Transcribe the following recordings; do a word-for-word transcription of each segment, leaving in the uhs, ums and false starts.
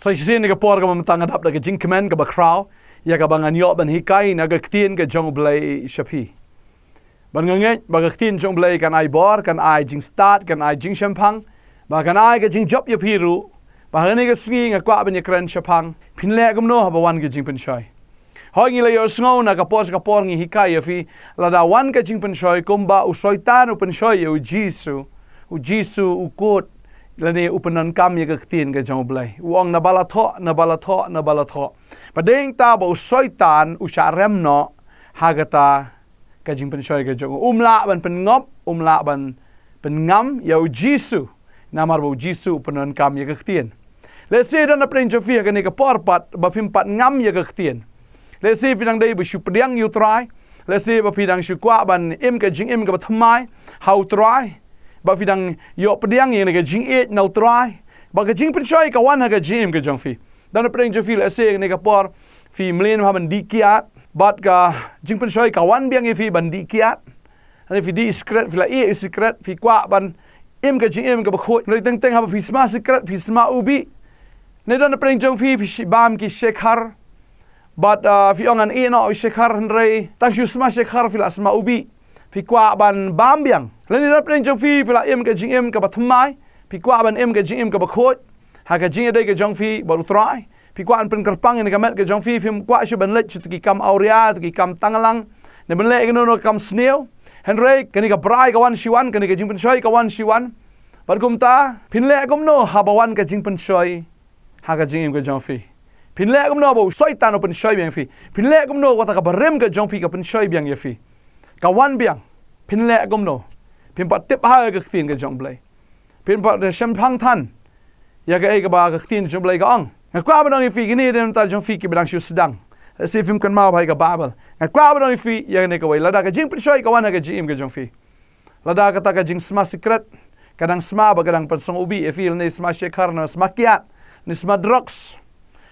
Sa shisien ha ka por kaba mynta nga dap da ka jingkmen kaba khraw ïa kaba ngan ïoh ban hikai na ka ktien ka jong U Blei sha phi. Bad nga ngeit ba ka ktien jong U Blei kan ai bor, kan ai jingstad, kan ai jingshemphang, ba kan ai ka jingjop ïa phi ruh. Ba ha kane ka sngi nga kwah ban ïakren shaphang, phin leh kumno haba wan ka jingpynshoi. Hooid, ngi la ïohsngew na ka por sha ka por, ngi hikai ïa phi, lada wan ka jingpynshoi, kumba u Soitan u pynshoi ïa U Jisu, U Jisu u kut lane u pyndonkam ïa ka ktien ka jong U Blei. U ong, naba la thoh, naba la thoh, naba la thoh. Bad dei nangta ba u Soitan u shah rem noh ha kata ka jingpynshoi ka jong u. Um lah ban pynngop, um lah ban pynngam ïa U Jisu, namar ba U Jisu u pyndonkam ïa ka ktien. Lehse don hapdeng jong phi ha kane ka por pat ba phim pat ngam ïa ka ktien. Lehse phi dang dei ba shu pdiang ïa U Trai. Lehse ba phi dang shu kwah ban im ka jingim kaba thymmai ha U Trai. Ba phi dang ïoh pdiang ïa kane ka jingïeit na U Trai. Ba ka jingpynshoi ka wan ha ka jingim ka jong phi. Don hapdeng jong phi, lehse ha kane ka por phi mlien bha ban dih kiad, bad ka jingpynshoi ka wan biang ïa phi ban dih kiad. Lane phi dih sikret, phi la ïeh ïa sikret, phi kwah ban im ka jingim kaba khuid. Hynrei teng teng haba phi sma sikret, phi sma ubih. Lane don hapdeng jong phi, phi shi-, bam ki shekhar. Bad, ah, phi ong, ngan ïeh noh ïa u shekhar, hynrei tang shu sma shekhar phi la sma ubih. Phi kwah ban bam biang. Lane don hapdeng jong phi, phi la im ka jingim kaba thymmai, phi kwah ban im ka jingim kaba khuid ha ka jingïadei ka jong phi bad U Trai. Phi kwah ban pynkyrpang ïa kane ka met ka jong phi, phim kwah shuh ban leit sha ki kam awria, ki kam tanglang, ne ban leh kano kano ka kam sniew. Hynrei kane ka brai ka wan shi wan, kane ka jingpynshoi ka wan shi wan. Bad kumta, phin leh kumno haba wan ka jingpynshoi ha ka jingim ka jong phi? Phin leh kumno ba u Soitan u pynshoi biang ïa phi? Phin leh kumno kata ka barim ka jong phi ka pynshoi biang ïa phi, ka wan biang? Phin leh kumno? Phim pat tip ha ka ktien ka jong U Blei. Phin pat shemphang than ïa kaei kaba ka ktien jong U Blei ka ong. Nga kwah ban ong ïa phi, kine dei na bynta jong phi kiba dang shu sdang. Lehse phim kynmaw bha ïa ka Baibl. Nga kwah ban ong ïa phi ïa kane kawei, lada ka jingpynshoi ka wan ha ka jingim ka jong phi, lada kata ka jingsma sikret ka dang sma ba ka dang pynsngewbha ïa phi, lane sma shekhar, ne sma kiad, ne sma drugs,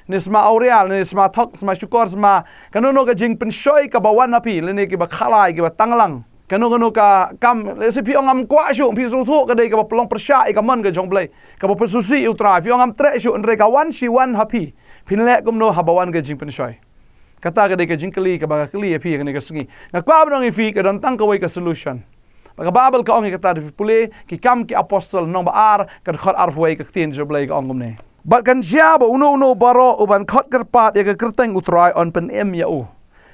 ne sma awria, ne sma thok, sma shukor, sma kano kano ka jingpynshoi kaba wan ha phi, lane kiba khalai, kiba tanglang. Kano kano ka kam, lehse phi ong, ngam kwah shuh, phi sngewthuh ka dei kaba pynlong pyrshah ïa ka mon ka jong U Blei, kaba pynsngewsih ïa U Trai. Phi ong, ngam treh shuh, hynrei ka wan shi wan ha phi. Phin leh kumno haba wan ka jingpynshoi? Kata ka dei ka jingkylli kaba nga kylli ïa phi ha kane ka sngi. Nga kwah ban ong ïa phi, ka don tang kawei ka solution. Ba ka Baibl ka ong ïa kata, da phi pule Ki Kam ki Apostol lynnong ba ar, ka dkhot arphew wei, ka ktien jong U Blei ka ong kumne: Bad kan jia ba uno uno baroh uban khot kyrpad ïa ka kyrteng U Trai yn pynim ïa u.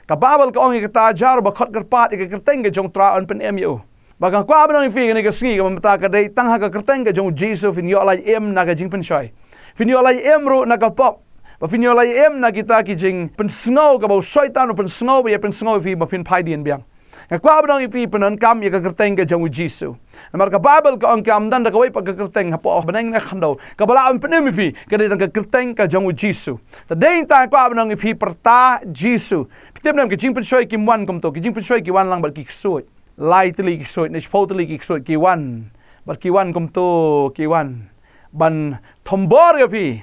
Ka Baibl ka ong ïa kata, jar ba khot kyrpad ïa ka kyrteng ka jong U Trai yn pynim ïa u. Ba nga kwah ban ong ïa phi ha kane ka sngi, kaba mynta ka dei tang ha ka kyrteng ka jong U Jisu phin ïoh lait im na ka jingpynshoi. Phin ïoh lait im ruh na ka pop. Ba phin ïoh lait im na kita ki jingpynsngew kaba u Soitan u pynsngew, ba ïa pynsngew ïa phi ba phin phai dien biang. Nga kwah ban ong ïa phi, pyndonkam ïa ka kyrteng ka jong U Jisu. Namar ka Baibl ka ong, kam don da kawei pat ka kyrteng hapoh bneng ne khyndew kaba lah ban pynim ïa phi, ka dei tang ka kyrteng ka jong U Jisu. Te dei nangta nga kwah ban ong ïa phi, pyrta Jisu. Phi tip ne em, ka jingpynshoi kim wan kumto, ka jingpynshoi ki wan lang bad ki ksuid. Lai tylli ki ksuid, ne shiphew tylli ki ksuid ki wan. Bad ki wan kumto, ki wan ban thombor ïa phi.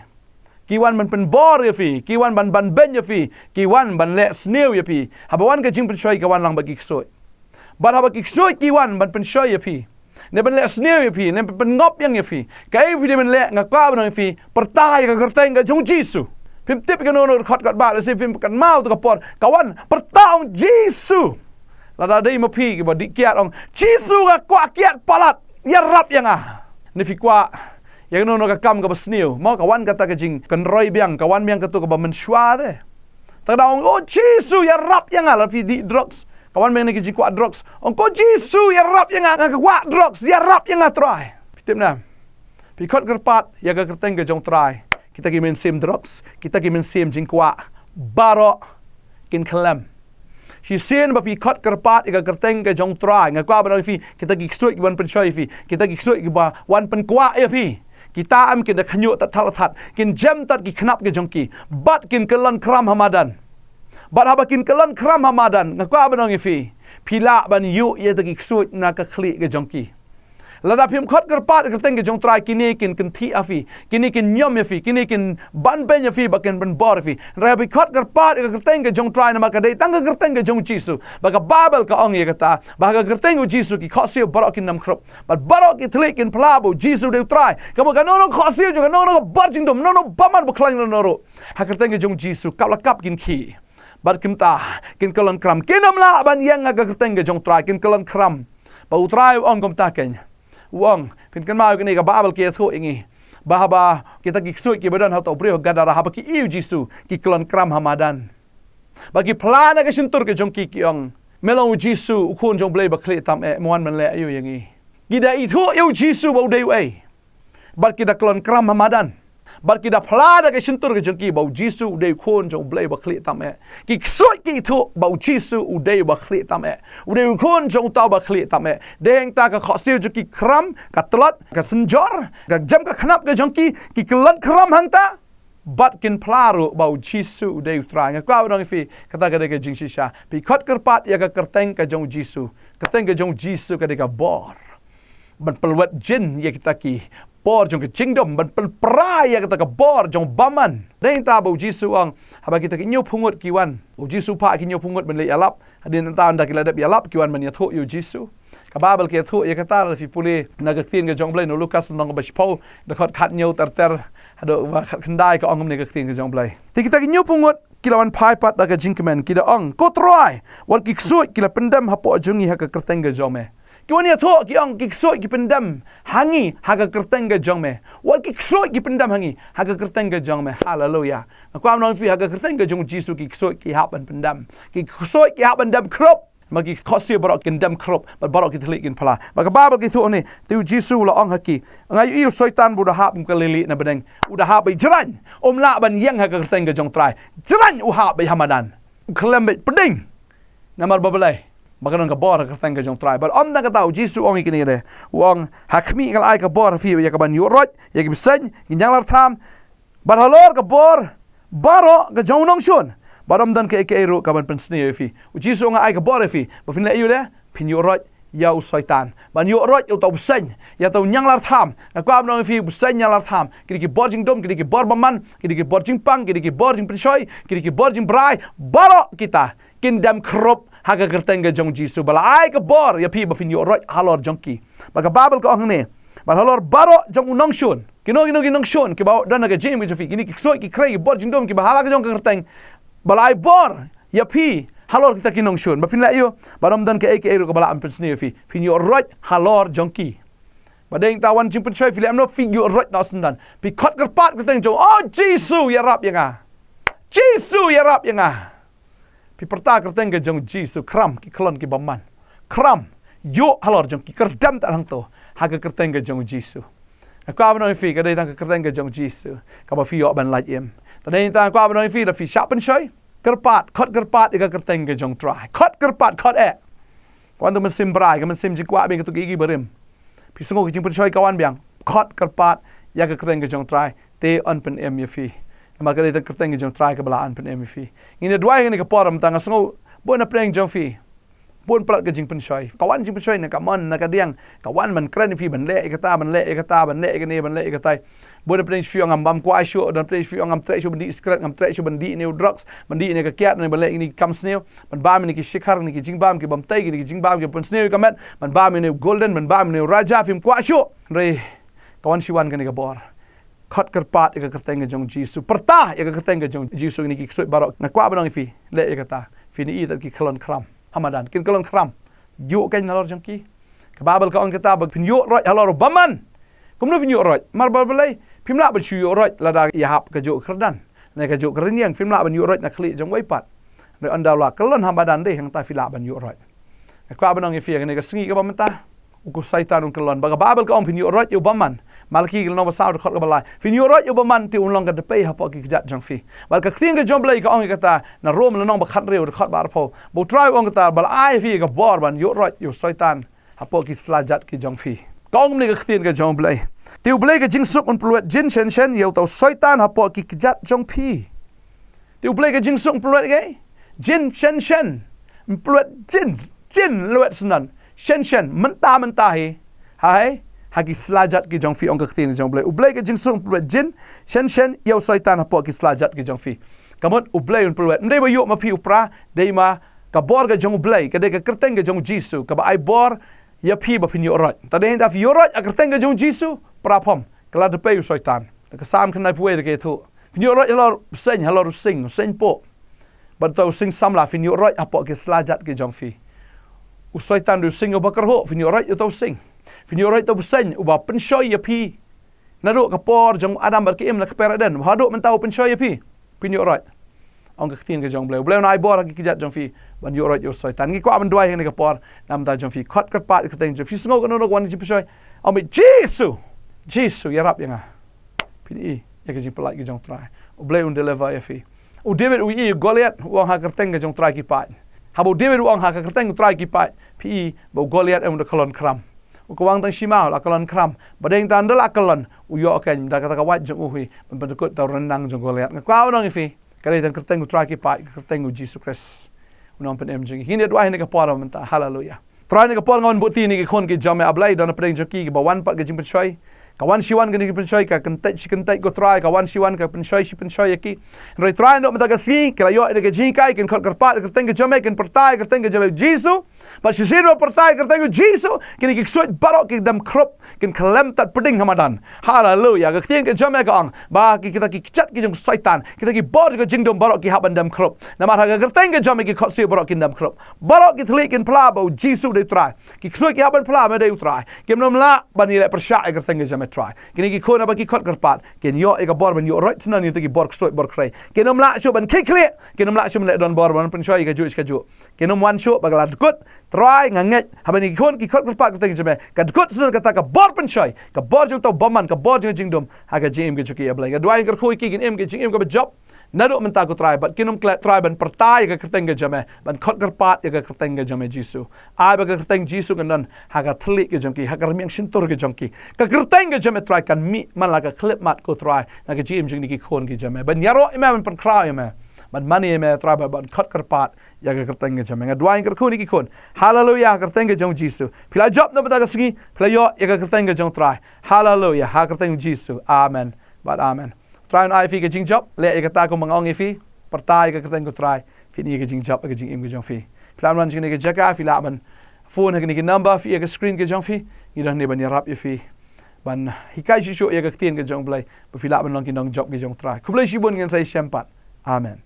Ki wan ban pynbor ïa phi, ki wan ban banbeiñ ïa phi, ki wan ban leh sniew ïa phi. Haba wan ka jingpynshoi ka wan lang bad ki ksuid. Bad haba ki ksuid ki wan ban pynshoi ïa phi, ne ban leh sniew ïa phi, ne ban pynngop ïa phi, kaei phi dei ban leh, nga kwah ban ong ïa phi, pyrta ïa ka kyrteng ka jong U Jisu. Phim tip kano kano ka dkhot katba, lehse phim kynmaw ïa ka por, ka wan, pyrta, ong, Jisu. Lada dei ma phi kiba dih kiad, ong, Jisu, nga kwah kiad palat, ïarap ïa nga. Ne phi kwah ïa kano kano ka kam kaba sniew, mo, ka wan kata ka jingkynroi biang, ka wan biang kato kaba mynshuwa te. Te ka dang ong, o Jisu, ïarap ïa nga. Lada phi dih drugs, ka wan biang kane ka jingkwah drugs. Ong, ko Jisu, ïarap ïa nga, nga kwah drugs, ïarap ïa nga Trai. Phi tip ne em? Phi khot kyrpad ïa ka kyrteng ka jong U Trai, kita ki mynsiem drugs, kita ki mynsiem jingkwah, baroh kin khlem. Shisien ba phi khot kyrpad ïa ka kyrteng ka jong U Trai, nga kwah ban ong ïa phi, kita ki ksuid kiba wan pynshoi ïa phi, kita ki ksuid kiba wan pynkwah ïa phi, kita em kin da khñiuh tad thala tad, kin jem tad ki khynnah ka jong ki, bad kin kyllon khram ha madan. Bad haba kin kyllon khram ha madan, nga kwah ban ong ïa phi, phi lah ban ïuh ïa kita ki ksuid na ka khlieh ka jong ki. Lada phim khot kyrpad ïa ka kyrteng ka jong U Trai, kine kin kynthih ha phi, kine kin niam ïa phi, kine kin ban beiñ ïa phi, ba kin pynbor ïa phi. Hynrei phi khot kyrpad ïa ka kyrteng ka jong U Trai namar ka dei tang ka kyrteng ka jong U Jisu. Ba ka Baibl ka ong ïa kata, ba ha ka kyrteng U Jisu ki khohsiew baroh kin dem khrup. Bad baroh ki thylliej kin phla ba U Jisu u dei U Trai. Kaba kano kano ka khohsiew jong kano kano ka bor jingdum, kano kano ka bymman ba khlaiñ, kano kano ruh, ha ka kyrteng ka jong U Jisu, kap la kap kin khih. Bad kumta kin kyllon khram. Kin ym lah ban ïeng ha ka kyrteng ka jong U Trai, kin kyllon khram. Ba U Trai u ong kumta keiñ. U ong, phin kynmaw ïa kane, ka Baibl ka ïathuh ïa ngi, ba haba kita ki ksuid kiba don ha uta u briew Gadara, haba ki ïohi ïa U Jisu, ki kyllon khram ha madan. Ba ki phla na ka shyntur ka jong ki, ki ong, me long U Jisu, U Khun jong U Blei Bakhlieh tam eh, me wan ban leh aïu ïa ngi? Ki da ithuh ïa U Jisu ba u dei uei. Bad ki da kyllon khram ha madan. Bad ki da phla da ka shyntur ka jong ki ba U Jisu u dei U Khun jong U Blei Bakhlieh tam eh. Ki ksuid ki ithuh ba U Jisu u dei U Bakhlieh tam eh, u dei U Khun jong Uta U Bakhlieh tam eh. Dei hangta ka khohsiew jong ki khram, ka tlot, ka synjor, ka jem ka khnap ka jong ki, ki kyllon khram hangta. Bad kin phla ruh ba U Jisu u dei U Trai. Nga kwah ban ong ïa phi, kata ka dei ka jingshisha. Phi khot kyrpad ïa ka kyrteng ka jong U Jisu. Kyrteng ka jong U Jisu ka dei ka bor ban pynlwet jin ïa kita ki bor jong ka jingdum, ban pynpra ïa kita ki bor jong bymman. Dei hangta ba U Jisu u ong, haba kita ki hynñiewphew ngut ki wan, U Jisu u phah ki hynñiewphew ngut ban leit ïalap. Hadien nangta, ynda ki la dep ïalap, ki wan ban ïathuh ïa U Jisu. Ka Baibl ka ïathuh ïa kata, lada phi pule na ka Ktien ka jong U Blei, na u Lukas lynnong kaba shiphew, dkhot khathynñiew ter ter haduh ba khatkhyndai, ka ong kumne ka Ktien ka jong U Blei: Te kita ki hynñiewphew ngut ki la wan phai pat da ka jingkmen, ki da ong, Ko Trai, wat ki ksuid ki la pyndem hapoh jong ngi ha ka kyrteng ka jong me. Ki wan ïathuh, ki ong, ki ksuid ki pyndem ha ngi ha ka kyrteng ka jong me. Wat ki ksuid ki pyndem ha ngi ha ka kyrteng ka jong me. Haleluya. Nga kwah ban ong ïa phi, ha ka kyrteng ka jong U Jisu ki ksuid ki hap ban pyndem. Ki ksuid ki hap ban dem khrup. Ma ki khohsiew baroh kin dem khrup, bad baroh ki thylliej kin phla. Ba ka Baibl ka ïathuh hangne, te U Jisu u la ong ha ki, nga ïohi u Soitan ba u da hap kum ka lieh lieh na bneng. U da hap beit jraiñ. Um lah ban ïeng ha ka kyrteng ka jong U Trai. Jraiñ, u hap beit ha madan. U khlem beit pdeng. Namar ba balei? Ba ka don ka bor ha ka kyrteng ka jong U Trai. Bad ym tang kata, U Jisu u ong ïa kine de. U ong, ha khmih nga la ai ka bor ha phi ïa ka ban ïuh roit ïa ki bseiñ, ki ñianglartham, bad halor ka bor baroh ka jong u nongshun. Bad ym don kaei kaei ruh ka ban pynsniew ïa phi. U Jisu u ong, nga ai ka bor ïa phi ba phin leh aïu de? Phin ïuh roit ïa u Soitan. Ban ïuh roit ïa uta u bseiñ, ïa uta u ñianglartham. Nga kwah ban ong ïa phi, u bseiñ, ñianglartham, ki dei ki bor jingdum, ki dei ki bor bymman, ki dei ki bor jingpang, ki dei ki bor jingpynshoi, ki dei ki bor jingbrai. Baroh kita kin dem khrup ha ka kyrteng ka jong U Jisu. Ba la ai ka bor ïa phi ba phin ïuh roit halor jong ki. Ba ka Baibl ka ong hangne, bad halor baroh jong u nongshun. Kino kino ki nongshun kiba don ha ka jingim ka jong phi? Kine ki ksuid, ki khrei, ki bor jingdum kiba ha la ka jong ka kyrteng. Ba la ai bor ïa phi halor kita ki nongshun ba phin leh aïu? Bad ym don kaei kaei ruh kaba lah ban pynsniew ïa phi. Phin ïuh roit halor jong ki. Ba dei hangta, wan jingpynshoi, phi leh kumno? Phi ïuh roit noh syndon. Phi khot kyrpad ka kyrteng jong, O Jisu, ïarap ïa nga. Jisu, ïarap ïa nga. Phi pyrta kyrteng ka jong U Jisu, khram ki khlon ki bymman. Khram, ïuh halor jong ki, kyrdem tad hangto ha ka kyrteng ka jong U Jisu. Nga kwah ban ong ïa phi, ka dei tang ka kyrteng ka jong U Jisu kaba phi ïoh ban lait im. Te dei tang, nga kwah ban ong ïa phi, lada phi shah pynshoi, kyrpad, khot kyrpad ïa ka kyrteng ka jong U Trai. Khot kyrpad, khot eh. Ka wan tu mynsiem brai, ka mynsiem jingkwah biang, katu ki ïing ki barim. Phi sngew ka jingpynshoi ka wan biang, khot kyrpad ïa ka kyrteng ka jong U Trai, te yn pynim ïa phi. Namar ka dei ka kyrteng ka jong U Trai kaba lah ban pynim ïa phi. Ngin ïa duwai ha kane ka por, mynta nga sngew bun na pdeng jong phi, bun palat ka jingpynshoi. Ka wan jingpynshoi na ka mon, na ka diang, ka wan ban kren ïa phi, ban leh ïa kata, ban leh ïa kata, ban leh ïa kane, ban leh ïa katai. Bun na pdeng phi ong ngam bam kwah shuh, na pdeng phi ong ngam treh shuh ban dih sikret, ngam treh shuh ban dih ïa une u drugs, ban dih ïa une ka kiad, ne ban leh ïa une ki kam sniew, ban bam ïa une ki shikhar, ïa une ki jingbam ki bym tei, ïa une ki jingbam ki pynshniew ïa ka met, ban bam ïa une u Golden, ban bam ïa une u Raja, phim kwah shuh. Hynrei ka wan shi wan kane ka bor. Khot kyrpad ïa ka kyrteng ka jong U Jisu. Pyrta ïa ka kyrteng ka jong U Jisu, ïa kine ki ksuid baroh. Nga kwah ban ong ïa phi, leh ïa kata. Phin ïohi tad ki khlon khram ha madan, kin khlon khram. Ïuh keiñ halor jong ki. Ka Baibl ka ong kata ba phin ïuh roit halor u bymman. Kumno phin ïuh roit? Namar ba balei? Phim lah ban shu ïuh roit lada ïahap kajuh ka kyrdan, ne kajuh ka rynïeng. Phim lah ban ïuh roit na khlieh jong uwei pat. Hynrei ynda u la kyllon ha madan, dei hangta phi lah ban ïuh roit. Nga kwah ban ong ïa phi, kane ka sngi kaba mynta, u Soitan un kyllon. Ba ka Baibl ka ong phin ïuh roit ïa u bymman. Malaki ka lynnong ba saw, dkhot kaba lai. Phin ïuh roit ïa u bymman, te un long ka dpei hapoh ki kjat jong phi. Bad ka ktien ka jong U Blei ka ong ïa kata na Rom lynnong ba khathynriew, dkhot ba arphew, ba U Trai u ong kata, ba la ai ïa phi ka bor ban ïuh roit ïa u Soitan hapoh ki sla jat ki jong phi. Ka ong kumne ka ktien ka jong U Blei: Te U Blei ka jingsuk un pynlwet jin shen shen ïa uta u Soitan hapoh ki kjat jong phi. Te U Blei ka jingsuk un pynlwet kaei? Jin shen shen. Un pynlwet jin, jin lwet syndon. Shen shen, mynta mynta hi. Haei? ha ki slajat ki jong phi, ong ka ktien ka jong U Blei. U Blei ka jingsuk un pynwet jin shen shen ïa u Soitan hapoh ki slajat ki jong phi. Ka mut U Blei un pynwet. Ym dei ba ïoh ma phi u pra, dei ma ka bor ka jong U Blei, ka dei ka kyrteng ka jong U Jisu, kaba ai bor ïa phi ba phin ïoh roit. Te dei hangta phi ïoh roit ha ka kyrteng ka jong U Jisu, pra phom, ka la dpei u Soitan. Ka Salm khyndai phew wei da ka ïathuh, phin ïoh roit halor u seng, halor u sing, u seng poh. Bad uta u sing samla, phin ïoh roit hapoh ki slajat ki jong phi. U Soitan u dei u sing uba kyrhuh, phin ïoh roit ïa uta u sing. Phin ïoh roit ïa uta u seng uba pynshoi ïa phi. Naduh ka por jong u Adam bad ka Im na ka kper Eden, haduh mynta u pynshoi ïa phi. Phin ïoh roit. Ong ka ktien ka jong U Blei. U Blei un ai bor ha ki kjat jong phi ban ïoh roit ïa u Soitan. Ngi kwah ban duwai ha kane ka por namar jong phi. Khot kyrpad ïa ka kyrteng jong phi. Phi sngew kano kano ka wan ka jingpynshoi, ong beit, Jisu, Jisu, ïarap ïa nga. Phin i ïa ka jingpyllait ka jong U Trai. U Blei un deliver ïa phi. U David u i ïa u Goliath, u ong ha ka kyrteng ka jong U Trai ki paid. Haba u David u ong ha ka kyrteng U Trai ki paid, phi i ba u Goliath em u da kyllon khram. U kawang tang shima u la kyllon khram. Ba dei tang da la kyllon, u ïoh kein da kata ka wait jong u hi ban pynkut ïa u ryndang jong Goliath. Nga kwah ban ong ïa phi, ka dei tang kyrteng U Trai ki paid, ka kyrteng U Jisu Khrist, U Nongpynim jong ngi. Ngin ïa duwai ha kane ka por mynta. Haleluya. Trai, ha kane ka por nga wan buh ïa kine ki khun ki jong me, A Blei, don hapdeng jong ki kiba wan pat ka jingpynshoi. Ka wan shi wan ka jingpynshoi, ka kyntait shi kyntait, ko Trai, ka wan shi wan ka pynshoi shi pynshoi ïa ki. Hynrei Trai, naduh mynta ka sngi, ki la ïoh ïa ka jinghikai, kin khot kyrpad ïa ka kyrteng ka jong me, kin pyrta ïa ka kyrteng ka jong me, Jisu. Bad shisien ba pyrta ïa ka kyrteng U Jisu, kine ki ksuid baroh ki dem khrup, kin khlem tad pdeng ha madan. Haleluya. Ka ktien ka jong me ka ong ba ki, kita ki kjat ki jong u Soitan, kita ki bor jong ka jingdum baroh ki hap ban dem khrup. Namar ha ka kyrteng ka jong me ki khohsiew baroh kin dem khrup. Baroh ki thylliej kin phla ba U Jisu u dei U Trai. Ki ksuid ki hap ban phla me dei U Trai. Kim nym lah ban ïaleh pyrshah ïa ka kyrteng ka jong me, Trai. Kine ki khun haba ki khot kyrpad, kin ïoh ïa ka bor ban ïoh roit shuh na kita ki bor ksuid bor khrei. Kin nym lah shuh ban khie khlieh, kin nym lah shuh ban leh donbor ban pynshoi ïa kajuh shi kajuh. Kin nym wan shuh ba ka la dkut. Trai, nga ngeit haba kine ki khun ki khot kyrpad ïa ka kyrteng jong me, ka dkut shuh na kata ka bor pynshoi, ka bor jong uta u bymman, ka bor jong ka jingdum ha ka jingim ka jong ki, A Blei. Nga duwai kyrkhu ïa ki, kin im ka jingim kaba jop naduh mynta, ko Trai, bad kin nym klet, Trai, ban pyrta ïa ka kyrteng ka jong me, ban khot kyrpad ïa ka kyrteng ka jong me, Jisu. Ai ba ka kyrteng Jisu kan don ha ka thylliej ka jong ki, ha ka rmiang shyntur ka jong ki. Ka kyrteng ka jong me, Trai, kan mih man la ka khyllipmat, ko Trai, na ka jingim jong kine ki khun ki jong me, ban ïaroh ïa me, ban pynkhraw ïa me, ban mane ïa me, Trai, ban, ban khot kyrpad ïa ka kyrteng ka jong me. Nga duwai kyrkhu ïa kine ki khun. Haleluya, ha ka kyrteng ka jong U Jisu. Phi la jop naduh mynta ka sngi, phi la ïoh ïa ka kyrteng ka jong U Trai. Haleluya, ha ka kyrteng U Jisu. Amen bad amen. Trai un ai ïa phi ka jingjop, leh ïa kata kumba nga ong ïa phi, pyrta ïa ka kyrteng ko Trai, phin i ïa ka jingjop ha ka jingim ka jong phi. Phi lah ban wan sha kane ka jaka, phi lah ban phone ha kane ka number phi i ha ka screen ka jong phi. Ngi don hangne ban ïarap ïa phi, ban hikai shuh shuh ïa ka ktien ka jong U Blei, ba phi lah ban long ki nongjop ki jong U Trai. Khublei shibun, ngin sa ïashem pat. Amen.